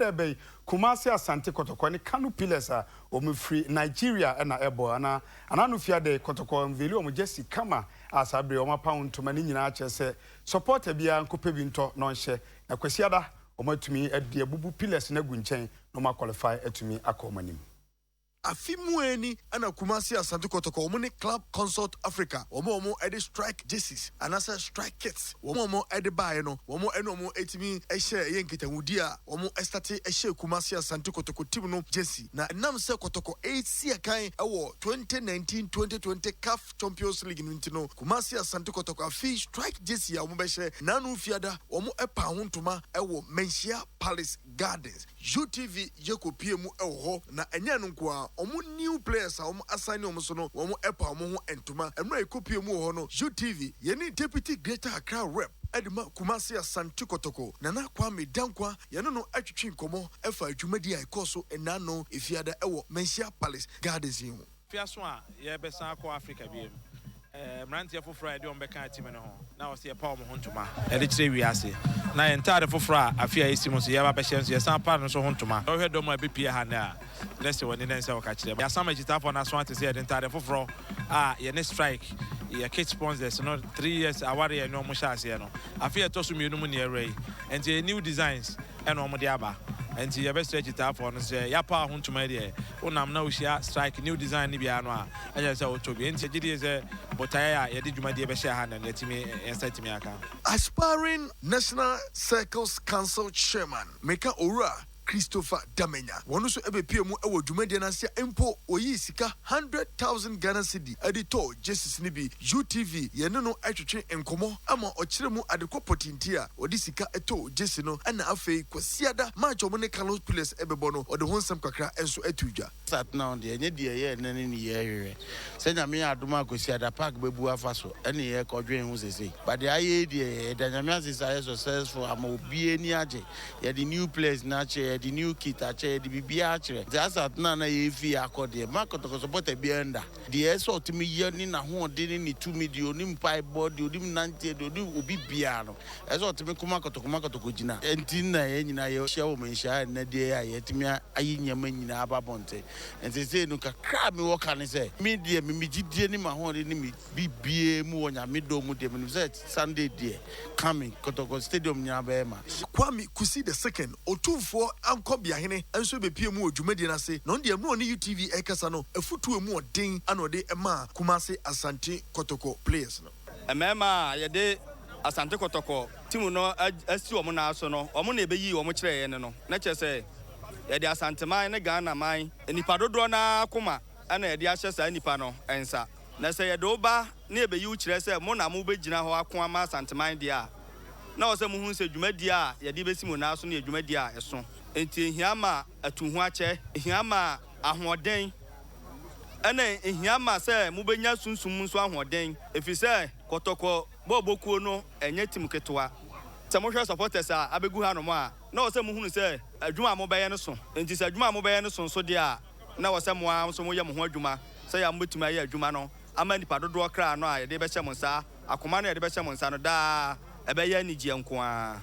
Ɛbɛyi Kumasi Asante Kɔtɔkɔ ne Kano Pillars a wɔn firi Nigeria na ɛbɔ ana anano fiade. Kɔtɔkɔ unveil wɔn jersey kama a saa bere wɔn apa ntoma ne nyinaa kyerɛ sɛ supporter biara nkɔpɛ bi ntɔ na ɔnhyɛ na Kwasiada wɔn atumi de abubu Pillars no agu nkyɛn na wɔn aqualify atumi akɔ wɔn anim. Afi mu ani ɛna Kumasi Asante Kɔtɔkɔ wɔn ne Club Consult Africa, wɔn a wɔn ɛde strike jerseys anaasɛ strike kits wɔn a wɔn ɛde baeɛ no, wɔn ɛne wɔn ɛtumi ɛhyɛ ɛyɛ nkitahudi a wɔn ɛstart ɛhyɛ Kumasi Asante Kɔtɔkɔ team no jersey. Na ɛnam sɛ Kɔtɔkɔ ɛsi ɛkan ɛwɔ 2019-2020 CAF Champions League no nti no, Kumasi Asante Kɔtɔkɔ afi strike jersey a wɔn bɛhyɛ nanu fiada, wɔn ɛpa ho ntoma ɛwɔ Manhyia Palace Gardens. UTV yɛkɔpie mu ɛwɔ hɔ na ɛnyɛ no nko a, ɔmo new players a wɔn asan ne wɔn so no, wɔn ɛpa wɔn ho ntoma. Mmerɛ yɛkɔpie mu wɔ hɔ no, UTV yɛne Deputy Greater Accra Rep ɛde ma Kumasi Asante Kɔtɔkɔ, Nana Kwame Dankwa, yɛne no atwitwi nkɔmmɔ ɛfa dwumadi a ɛkɔɔ so ɛnano efiada ɛwɔ Manhyia Palace Gardens yi ho. Fiaso a yɛbɛsan akɔ Africa bio, mmeranteɛ foforɔ a yɛde wɔn bɛka team no ho na wɔsɛ yɛpa wɔn ho ntoma yɛde kyerɛ wiase, na yɛn ntaade foforɔ a afe a yɛsi mu nso yɛba bɛhyɛ nso, yɛsan pa no nso ho ntoma. Wɔhwɛ dɔm a ɛbɛpie ha ne a lɛsɛ wɔn ani sɛ wɔka kyerɛ yɛasam akyitaafoɔ no aso ate sɛ yɛde ntaade foforɔ a yɛne strike yɛ kit sponsors no 3 years aware yɛ ne ɔmo hyɛ aseɛ no, afe yɛtɔ so mmienu mu ne ɛwura yi, nti new designs ɛna ɔmo de aba. Nti yɛbɛsrɛ akyitaafoɔ no sɛ yɛapa ho ntoma deɛ wonam na wohyia strike new design no biara no a, ɛnyɛ sɛ wotɔ bi. Nti gyedie sɛ botaeɛ a yɛde dwumadie bɛhyɛ ha no, yɛtumi yɛnsa tumi aka. Aspiring National Circles Council Chairman Meka Owura Christopher Damenya, wɔn nso bɛpie mu wɔ dwumadie no ase a mpo oyii sika 100,000 Ghana cedi de tɔɔ jerseys no bi. UTV yɛne no atwetwe nkɔmmɔ ama ɔkyerɛ mu adekɔ pɔtinti a ɔde sika tɔɔ jersey no, ɛna afei Kwasiada match a wɔn ne Kano Pillars bɛbɔ no, ɔde ho nsɛm kakra nso ato dwa. Start now deɛ, ɛnyɛ deɛ ɛyɛ ɛnɛ ne ne yɛ hwehwɛ sɛ Nyame yɛ adom a Kwasiada park bɛbu afa so ɛne yɛ kɔdwen ho sesei. But deɛ ayɛ yi deɛ, yɛda Nyame ase sɛ ayɛ successful ama obiara ani agye. Yɛde new players no akyerɛ, yɛde new kit akyerɛ, yɛde biribiara akyerɛ. Nti asa tena na yɛfi akɔ deɛ ma Kɔtɔkɔ supporter biara nda deɛ ɛsɛ ɔtumi yɛ ne n'ahoɔden ne ne tumi deɛ onim mpaebɔ deɛ onim nanteɛ deɛ onim obi biara no, ɛsɛ ɔtumi koma Kɔtɔkɔ ma Kɔtɔkɔ gyina. Nti na yɛn nyinaa yɛhyia wɔ manhyia ɛnnɛ deɛ a yɛtumi ayi nneɛma nyinaa aba abɔnten. Nti sei no, kakra a mewɔ ka ne sɛ me deɛ me megyidie ne m'ahoɔden ne me bibie mu wɔ Nyame dɔ mu deɛ, menim sɛ Sunday deɛ coming, Kɔtɔkɔ stadium nyinaa bɛyɛ ma. Kwame Kusi the Second, Otumfoɔ Ankɔbeahene, nso bɛpie mu wɔ dwumadie no ase, na ɔno deɛ, mmerɛ ɔne UTV ɛkasa no, afutuo mu ɔden ana ɔde maa Kumase Asante Kɔtɔkɔ players no. Mmarima a yɛde Asante Kɔtɔkɔ team no asi wɔn nan so no, wɔn na ɛbɛyi wɔn kyerɛ yɛn no, na kyerɛ sɛ yɛde Asanteman ne Ghana man nipa dodoɔ naa koma ɛna yɛde ahyɛ saa nipa no nsa. Na sɛ yɛde wo ba ne yɛbɛyi wo kyerɛ sɛ mo na mobɛgyina hɔ ako ama Asanteman deɛ a, na wɔ sɛ mohu sɛ dwumadie a yɛde bɛsi mo nan so no yɛ dwumadie a ɛso. Nti ehia ma atuho akyɛ, ehia ma ahoɔden, ɛna ehia ma sɛ mobɛnya sunsum nso ahoɔden, ɛfiri sɛ Kɔtɔkɔ bɔɔbɔkuo no ɛnyɛ team ketewa. Sɛ mohwɛ supporters a abɛgu hanom a, na wɔ sɛ mohunu sɛ adwuma a mobɛyɛ no so. Nti sɛ adwuma a mobɛyɛ no so nso deɛ a, na wɔ sɛ mo ara nso moyɛ mo ho adwuma sɛ yɛ a mobɛtumi ayɛ adwuma no ama nipa dodoɔ kra no a yɛde bɛhyɛ mo nsa, akoma no a yɛde bɛhyɛ mo nsa no daa ɛbɛyɛ anigyeɛ nko ara.